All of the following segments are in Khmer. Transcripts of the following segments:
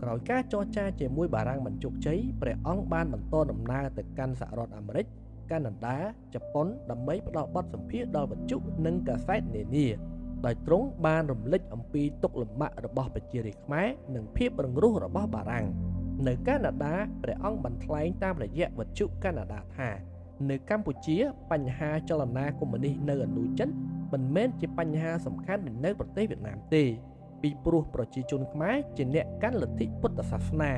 ក្រោយការចរចាជាមួយបារាំងមិនជោគជ័យព្រះអង្គបានបន្តដំណើរទៅកាន់សហរដ្ឋអាមេរិកកាណាដាជប៉ុនដើម្បីផ្ដល់បទសម្ភាសន៍ដល់វិទ្យុនិងកាសែតនានាដោយទ្រង់បានរំលេចអំពីទុក្ខលំបាករបស់ប្រជារាស្ត្រខ្មែរនិងភាពរឹងរូសរបស់បារាំងនៅកាណាដាព្រះអង្គបានថ្លែងតាមរយៈវិទ្យុកាណាដាថានៅកម្ពុជាបញ្ហាចលនាកុម្មុយនីសនៅឥណ្ឌូចិនមិនមែនជាបញ្ហាសំខាន់ដូចនៅប្រទេសវៀតណាមទេពីព្រោះប្រជាជនខ្មែរជាអ្នកកាន់លទ្ធិពុទ្ធសាសនា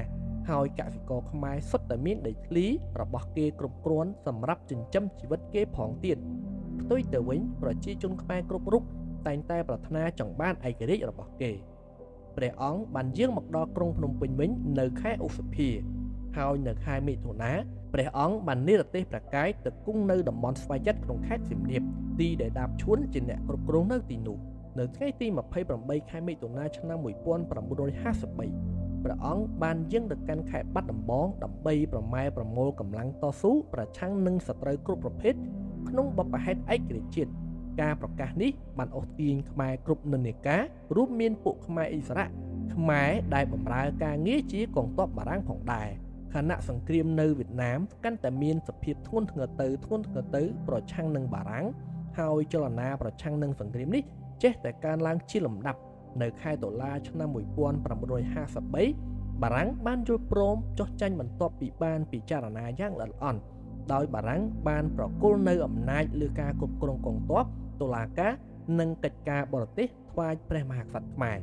ហើយកសិករខ្មែរសុទ្ធតែមានដីធ្លីរបស់គេគ្រប់គ្រាន់សម្រាប់ចិញ្ចឹមជីវិតគេផងទៀតផ្ទុយទៅវិញប្រជាជនខ្មែរគ្រប់រូបតែងតែប្រាថ្នាចង់បានឯករាជ្យរបស់គេព្រះអង្គបានយាងមកដល់ក្រុងភ្នំពេញវិញនៅខែឧសភាហើយនៅខែមិថុនាព្រះអង្គបាននិរទេសព្រះកាយទៅគង់នៅតំបន់ស្វយ័តក្នុងខេត្តសៀមរាបទីដែលដាបឈួនជាអ្នកគ្រប់គ្រងនៅទីនោះនៅថ្ងៃទី28ខែមិថុនាឆ្នាំ1953ព្រះអង្គបានយាងទៅកាន់ខេត្តបាត់ដំបងដើម្បីប្រមែប្រមូលកម្លាំងតស៊ូប្រឆាំងនឹងសត្រូវគ្រប់ប្រភេទក្នុងបព្វហេតុឯករាជ្យជាតិការប្រកាសនេះបានអូសទាញខ្មែរគ្រប់និន្នាការរួមមានពួកខ្មែរអ៊ីស្រាខ្មែរដែលបម្រើការងារជាកងទ័ពបារាំងផងដែរខណៈសង្គ្រាមនៅវៀតណាមកាន់តែមានសភាពធ្ងន់ធ្ងរទៅធ្ងន់ធ្ងរទៅប្រឆាំងនឹងបារាំងហើយចលនាប្រឆាំងនឹងសង្គ្រាមនេះចេះតែកើនឡើងជាលំដាប់នៅខែតុលាឆ្នាំ1953បារាំងបានយល់ព្រមចុះចាញ់បន្ទាប់ពីបានពិចារណាយ៉ាងល្អិតល្អន់ដោយបារាំងបានប្រគល់នៅអំណាចលើការគ្រប់គ្រងកងទ័ពតុលាការនិងកិច្ចការបរទេសថ្វាយព្រះមហាក្សត្រខ្មែរ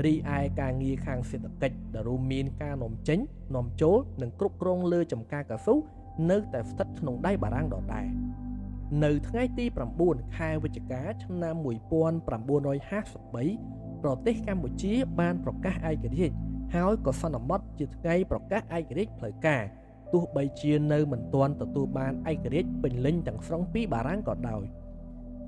រីឯការងារខាងសេដ្ឋកិច្ចដែលរួមមានការនាំចេញនាំចូលនិងគ្រប់គ្រងលើចំការកៅស៊ូនៅតែស្ថិតក្នុងដៃបារាំងដដែលនៅថ្ងៃទី9ខែវិច្ឆិកាឆ្នាំ1953ប្រទេសកម្ពុជាបានប្រកាសឯករាជ្យហើយក៏សន្មតជាថ្ងៃប្រកាសឯករាជ្យផ្លូវការទោះបីជានៅមិនទាន់ទទួលបានឯករាជ្យពេញលេញទាំងស្រុងពីបារាំងក៏ដោយ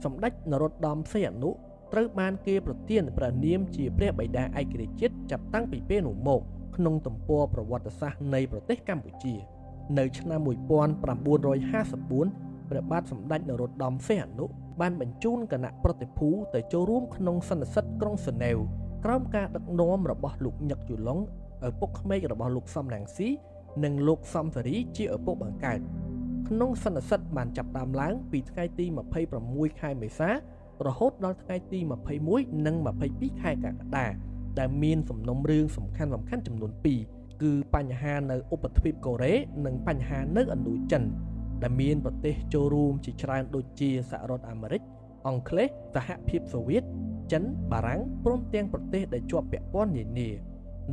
សម្ដេចនរោត្តមសីហនុត្រូវបានគេប្រទានព្រះនាមជាព្រះបិតាឯករាជ្យជាតិចាប់តាំងពីពេលនោះមកក្នុងទំព័រប្រវត្តិសាស្ត្រនៃប្រទេសកម្ពុជានៅឆ្នាំ1954ព្រះបាទសម្ដេចនរោត្តមសីហនុបានបញ្ជូនគណៈប្រតិភូទៅចូលរួមក្នុងសន្និសីទក្រុងហ្សឺណែវក្រោមការដឹកនាំរបស់លោកញឹកយូឡុងឪពុកក្មេករបស់លោកសំរងស៊ីនិងលោកសំសារីជាឪពុកបង្កើតក្នុងសន្និសីទបានចាប់ផ្ដើមឡើងពីថ្ងៃទី26ខែមេសារហូតដល់ថ្ងៃទី21និង22ខែកក្កដាដែលមានសំណុំរឿងសំខាន់ៗចំនួន2គឺបញ្ហានៅឧបទ្វីបកូរ៉េនិងបញ្ហានៅឥណ្ឌូចិនដែលមានប្រទេសចូលរួមជាច្រើនដូចជាសហរដ្ឋអាមេរិកអង់គ្លេសសហភាពសូវៀតចិនបារាំងព្រមទាំងប្រទេសដែលជាប់ពាក់ព័ន្ធនានា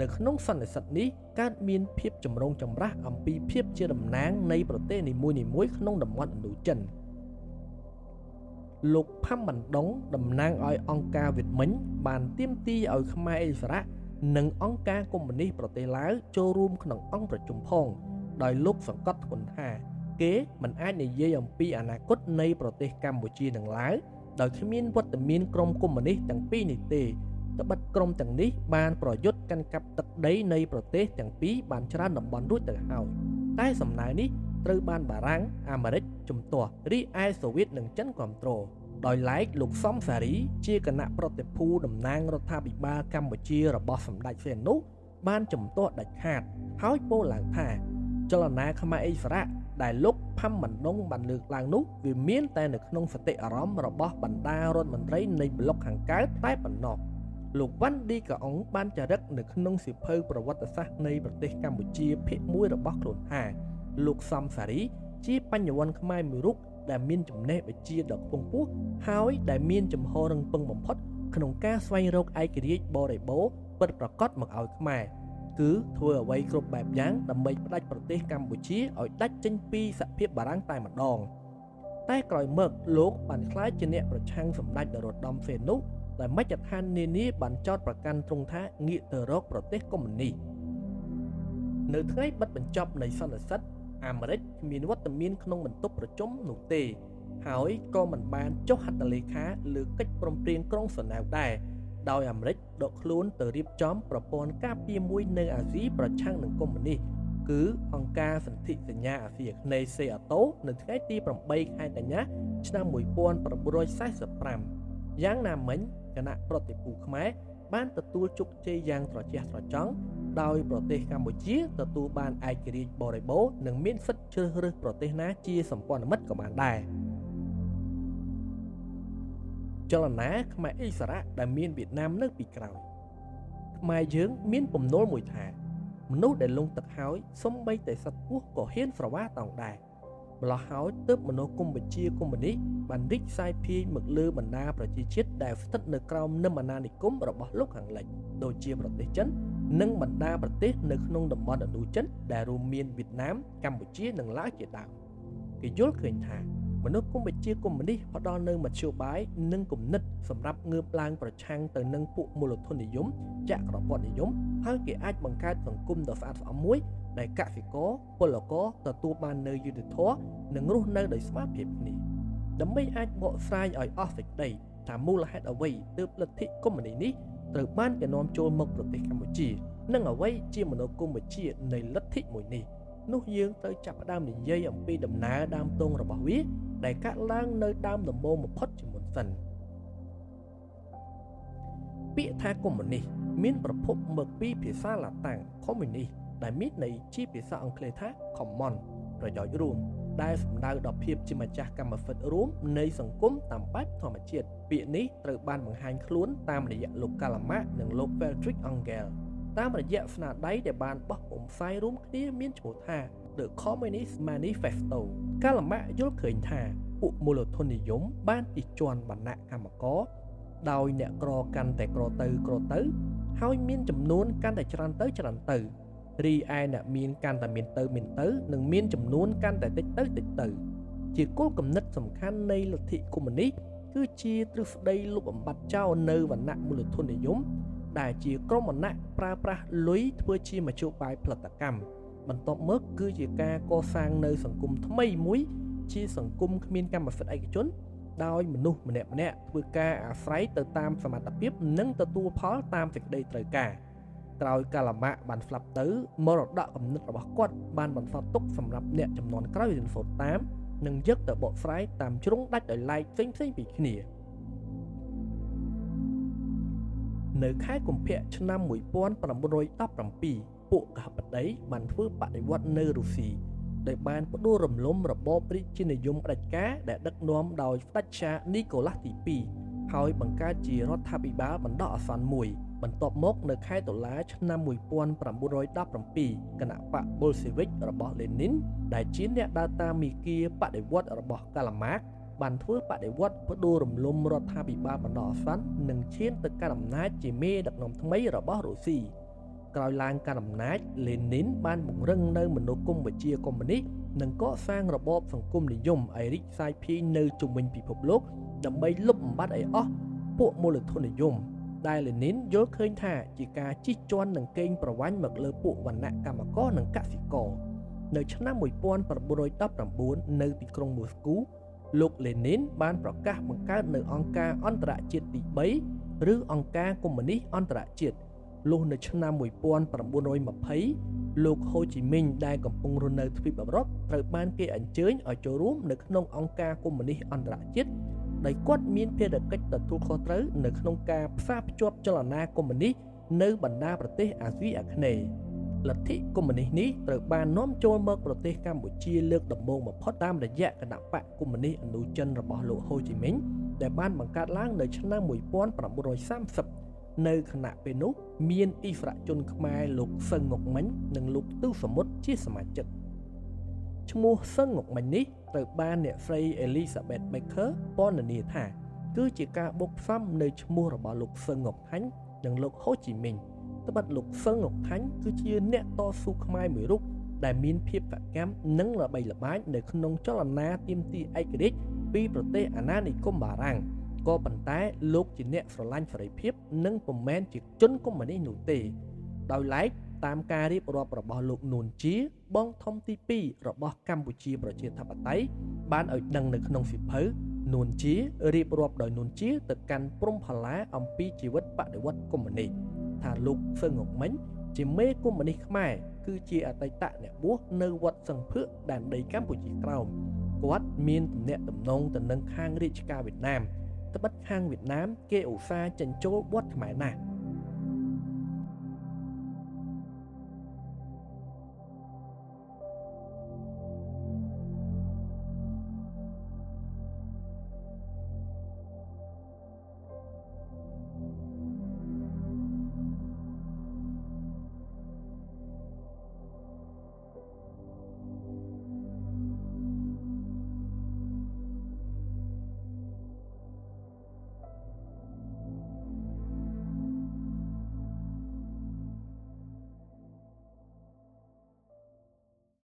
នៅក្នុងសន្និសីទនេះកើតមានភាពចម្រូងចម្រាសអំពីភាពជាតំណាងនៃប្រទេសនីមួយៗក្នុងតំបន់ឥណ្ឌូចិនលោកផាំបណ្ដុងតំណាងឲ្យអង្គការវៀតមិញបានទាមទារឲ្យខ្មែរអ៊ីស្រានិងអង្គការកុម្មុយនីសប្រទេសឡាវចូលរួមក្នុងអង្គប្រជុំផងដោយលោកសង្កត់ធ្ងន់ថាគេមិនអាចនិយាយអំពីអនាគតនៃប្រទេសកម្ពុជានឹងឡើយដោយគ្មានវត្តមានក្រុមកុម្មុយនីសទាំងពីរនេះទេត្បិតក្រុមទាំងនេះបានប្រយុទ្ធកាន់កាប់ទឹកដីនៃប្រទេសទាំងពីរបានច្រើនតំបន់រួចទៅហើយតែសំណើនេះត្រូវបានបារាំងអាមេរិកជំទាស់រីឯសូវៀតនិងចិនគាំទ្រដោយឡែកលោកសំសារីជាគណៈប្រតិភូតំណាងរដ្ឋាភិបាលកម្ពុជារបស់សម្ដេចសីហនុបានជំទាស់ដាច់ខាតហើយពោលឡើងថាចលនាខ្មែរអ៊ីស្រាដែលលោកផាំបណ្ដុងបានលើកឡើងនោះវាមានតែនៅក្នុងសតិអារម្មណ៍របស់បណ្ដារដ្ឋមន្ត្រីនៃប្លុកខាងកើតតែប៉ុណ្ណោះលោកវ៉ាន់ឌីកាអុងបានចារឹកនៅក្នុងសៀវភៅប្រវត្តិសាស្ត្រនៃប្រទេសកម្ពុជាភាគ1របស់ខ្លួនថាលោកសំសារីជាបញ្ញវន្តខ្មែរមួយរូបដែលមានចំណេះវិជ្ជាដ៏ខ្ពង់ខ្ពស់ហើយដែលមានជំហររឹងប៉ឹងបំផុតក្នុងការស្វែងរកឯករាជ្យបរិបូរណ៍ពិតប្រាកដមកឲ្យខ្មែរគឺធ្វើអ្វីគ្រប់បែបយ៉ាងដើម្បីផ្ដាច់ប្រទេសកម្ពុជាឲ្យដាច់ចេញពីសហភាពបារាំងតែម្ដងតែក្រោយមកលោកបានក្លាយជាអ្នកប្រឆាំងសម្ដេចនរោត្តមសីហនុដែលមជ្ឈដ្ឋាននានាបានចោទប្រកាន់ទ្រង់ថាងាកទៅរកប្រទេសកុម្មុយនីសនៅថ្ងៃបិទបញ្ចប់នៃសន្និសីទអាមេរិកគ្មានវត្តមានក្នុងបន្ទប់ប្រជុំនោះទេហើយក៏មិនបានចុះហត្ថលេខាលើកិច្ចព្រមព្រៀងក្រុងហ្សឺណែវដែរដោយអាមេរិកដកខ្លួនទៅរៀបចំប្រព័ន្ធការពារមួយនៅអាស៊ីប្រឆាំងនឹងកុម្មុយនីសគឺអង្គការសន្ធិសញ្ញាអាស៊ីអាគ្នេយ៍សេអាតូនៅថ្ងៃទី8ខែកញ្ញាឆ្នាំ1945យ៉ាងណាមិញគណៈប្រតិភូខ្មែរបានទទួលជោគជ័យយ៉ាងត្រចះត្រចង់ ដោយប្រទេសកម្ពុជាទទួលបានឯករាជ្យបរិបូរណ៍និងមានសិទ្ធិជ្រើសរើសប្រទេសណាជាសម្ព័ន្ធមិត្តក៏បានដែរចលនាខ្មែរឥស្សរៈដែលមានវៀតណាមនៅពីក្រោយខ្មែរយើងមានពំនោលមួយថាមនុស្សដែលលង់ទឹកហើយសំបីតែសត្វពស់ក៏ហ៊ានស្រវាតោងដែរម្ល៉េះហើយទើបមនោគមវិជ្ជាកុម្មុយនីសបានរីកសាយភាយមកលើបណ្ដាប្រជាជាតិដែលស្ថិតនៅក្រោមនឹមអាណានិគមរបស់លោកខាងលិចដូចជាប្រទេសចិននិងបណ្ដាប្រទេសនៅក្នុងតំបន់ឥណ្ឌូចិនដែលរួមមានវៀតណាមកម្ពុជានិងឡាវជាដើមគេយល់ឃើញថាមនោគមវិជ្ជាកុម្មុយនីសផ្ដល់នូវមធ្យោបាយនិងគំនិតសម្រាប់ងើបឡើងប្រឆាំងទៅនឹងពួកមូលធននិយមចក្រពត្តិនិយមហើយគេអាចបង្កើតសង្គមដ៏ស្អាតស្អំមួយដែលកសិករពលករទទួលបាននូវយុត្តិធម៌និងរស់នៅដោយស្មារតីគ្នាដើម្បីអាចបកស្រាយឲ្យអស់សេចក្តីថាមូលហេតុអ្វីទើបលទ្ធិកុម្មុយនីសនេះត្រូវបានគេនាំចូលមកប្រទេសកម្ពុជានិងអ្វីជាមនោគមវិជ្ជានៃលទ្ធិមួយនេះនោះយើងត្រូវចាប់ផ្ដើមនិយាយអំពីដំណើរដើមទងរបស់វាដែលកាត់ឡើងនៅដើមដំបូងបំផុតជាមុនសិនពាក្យថាកុម្មុយនីសមានប្រភពមកពីភាសាឡាតាំង communist ដែលមានន័យជាភាសាអង់គ្លេសថា common ប្រយោជន៍រួមដែលសំដៅដល់ភាពជាម្ចាស់កម្មសិទ្ធិរួមនៃសង្គមតាមបែបធម្មជាតិពាក្យនេះត្រូវបានបង្ហាញខ្លួនតាមរយៈលោកកាឡាម៉ាក់និងលោក Friedrich Engels តាមរយៈស្នាដៃដែលបានបោះពុម្ពផ្សាយរួមគ្នាមានឈ្មោះថា The Communist Manifesto កាឡាម៉ាក់យល់ឃើញថាពួកមូលធននិយមបានជិះជាន់វណ្ណៈកម្មករដោយអ្នកក្រកាន់តែក្រទៅក្រទៅហើយមានចំនួនកាន់តែច្រើនទៅច្រើនទៅរីឯអ្នកមានកាន់តែមានទៅមានទៅនិងមានចំនួនកាន់តែតិចទៅតិចទៅជាគោលគំនិតសំខាន់នៃលទ្ធិកុម្មុយនីសគឺជាទ្រឹស្ដីលុបបំបាត់ចោលនៅវណ្ណៈមូលធននិយមដែលជាក្រុមវណ្ណៈប្រើប្រាស់លុយធ្វើជាមធ្យោបាយផលិតកម្មបន្ទាប់មកគឺជាការកសាងនៅសង្គមថ្មីមួយជាសង្គមគ្មានកម្មសិទ្ធិឯកជនដោយមនុស្សម្នាក់ៗធ្វើការអាស្រ័យទៅតាមសមត្ថភាពនិងទទួលផលតាមសេចក្តីត្រូវការក្រោយកាឡាម៉ាក់បានស្លាប់ទៅមរតកគំនិតរបស់គាត់បានបន្សល់ទុកសម្រាប់អ្នកចំនួនក្រោយរៀនសូត្រតាមនិងយកទៅបកស្រាយតាមជ្រុងដាច់ដោយឡែកផ្សេងៗពីគ្នានៅខែកុម្ភៈឆ្នាំ1917ពួកកហបតីបានធ្វើបដិវត្តន៍នៅរុស្ស៊ីដោយបានផ្ដួលរំលំរបបរាជានិយមផ្ដាច់ការដែលដឹកនាំដោយស្ដេចឆានីកូឡាស់ទី2ហើយបង្កើតជារដ្ឋាភិបាលបណ្ដោះអាសន្នមួយបន្ទាប់មកនៅខែតុលាឆ្នាំ1917គណបក្សប៊ុលសេវិករបស់លេនីនដែលជាអ្នកដើរតាមមាគ៌ាបដិវត្តន៍របស់កាឡាម៉ាកបានធ្វើបដិវត្តន៍ផ្ដួលរំលំរដ្ឋាភិបាលបណ្ដោះអាសន្ននិងឈានទៅកាន់អំណាចជាមេដឹកនាំថ្មីរបស់រុស្ស៊ីក្រោយឡើងកាន់អំណាចលេនីនបានពង្រឹងនៅមនោគមវិជ្ជាកុម្មុយនីសនិងកសាងរបបសង្គមនិយមឲ្យរីកសាយភាយនៅជុំវិញពិភពលោកដើម្បីលុបបំបាត់ឲ្យអស់ពួកមូលធននិយមដែលលេនីនយល់ឃើញថាជាការជិះជាន់និងកេងប្រវ័ញ្ចមកលើពួកវណ្ណៈកម្មករនិងកសិករនៅឆ្នាំ1919នៅទីក្រុងមូស្គូលោកលេនីនបានប្រកាសបង្កើតនៅអង្គការអន្តរជាតិទី3ឬអង្គការកុម្មុយនីសអន្តរជាតិលុះនៅឆ្នាំ1920លោកហូជីមីញដែលកំពុងរស់នៅទ្វីបអឺរ៉ុបត្រូវបានគេអញ្ជើញឲ្យចូលរួមនៅក្នុងអង្គការកុម្មុយនីសអន្តរជាតិដោយគាត់មានភារកិច្ចទទួលខុសត្រូវនៅក្នុងការផ្សារភ្ជាប់ចលនាកុម្មុយនីសនៅបណ្ដាប្រទេសអាស៊ីអាគ្នេយ៍លទ្ធិកុម្មុយនីសនេះត្រូវបាននាំចូលមកប្រទេសកម្ពុជាលើកដំបូងបំផុតតាមរយៈគណបក្សកុម្មុយនីសឥណ្ឌូចិនរបស់លោកហូជីមីញដែលបានបង្កើតឡើងនៅឆ្នាំ1930នៅខណៈពេលនោះមានអិសរាជជនខ្មែរលោកសឹងងុកមិញនិងលោកទូសមុទ្រជាសមាជិកឈ្មោះសឹងងុកមិញនេះត្រូវបានអ្នកស្រីអេលីសាបេតបេឃើពណ៌នាថាគឺជាការបូកផ្សំនៅឈ្មោះរបស់លោកសឹងងុកថាញ់និងលោកហូជីមីញត្បិតលោកសឹងងុកថាញ់គឺជាអ្នកតស៊ូខ្មែរមួយរូបដែលមានភាពសកម្មនិងល្បីល្បាញនៅក្នុងចលនាទាមទារឯករាជ្យពីប្រទេសអាណានិគមបារាំងក៏ប៉ុន្តែលោកជាអ្នកស្រឡាញ់សេរីភាពនិងពុំមែនជាជនកុម្មុយនីសនោះទេដោយឡែកតាមការរៀបរាប់របស់លោកនួនជាបងធំទី2របស់កម្ពុជាប្រជាធិបតេយ្យបានឲ្យដឹងនៅក្នុងសៀវភៅនួនជារៀបរាប់ដោយនួនជាទៅកាន់ព្រំផល្លាអំពីជីវិតបដិវត្តន៍កុម្មុយនីសថាលោកសឹងងុកមិញជាមេកុម្មុយនីសខ្មែរគឺជាអតីតអ្នកបួសនៅវត្តសង្ឃភឿកដែនដីកម្ពុជាក្រោមគាត់មានទំនាក់ទំនងទៅនឹងខាងរាជការវៀតណាមត្បិតខាងវៀតណាមគេឧស្សាហ៍ចិញ្ចោលវត្តខ្មែរណាស់